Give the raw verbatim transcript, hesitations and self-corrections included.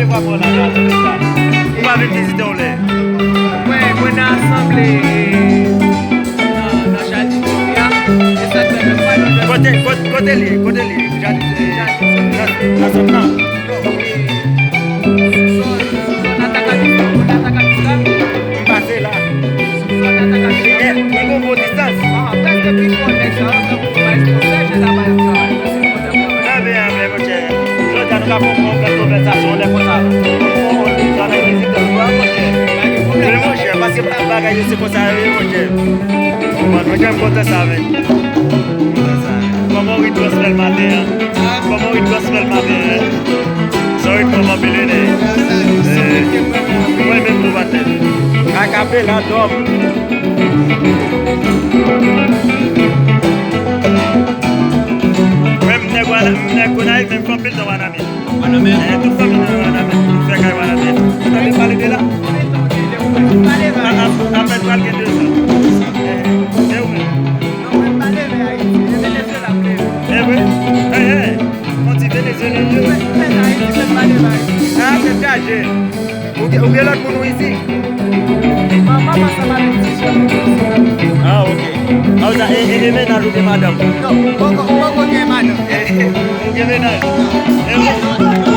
Ou pa pran nan gaz, ou pa vin vizite w lè. Mwen, mwen nan asanble nan, nan Jadis jodi a. E sa k fè mwen pa nan Kote, kote, kote li ye? Kote li ye? Jadis, Jadis, nan, nan sant lan? Non, e, sou zòn, sou zòn Atakadis lan, kote Atakadis la. M pase la. Sou zòn Atakadis la. Li gen, li gen yon bon distans. Ah, prèske pi fò nèg sa yo, tankou pa esponsè, je travay ap travay. Anben, anben, monchè. Jodi a, nou ka pran yon grenn konvèsasyon lè konsa. Travay vizitè, nou pran, monchè. Men, monchè, paske bagay yo se konsa yo ye, monchè. Bon, monchè, m kontan sa, men. Kòman w rit gospel maten an? Kòman w rit gospel maten an? Sa w rit kòman pelerin? Mwen menm tou maten. Akapela dòm. Mwen m nèg Wana, m nèg Gonayiv, men m fè anpil tan Wanament. Wanament? Eh, tout fanmi nan Wanament, tout fè kay Wanament. Ou tande pale de la? Apèn pral gen de zan. Eh, e ou menm? Non, mwen pa leve Ayiti, e Venezuela m leve. E vre? Eh, eh, on ti Venezuela. Mwen fèt Ayiti, men m pa leve Ayiti. Ah, tèt chaje. Ou gen, ou gen lòt moun ou isi? Manman m ansanm avèk ti sè m isi. Ah, ok. Ah, ou sa, e, e, e mennaj ou gen madanm? Non, m poko, m poko gen madanm. Ou gen mennaj? E mennaj.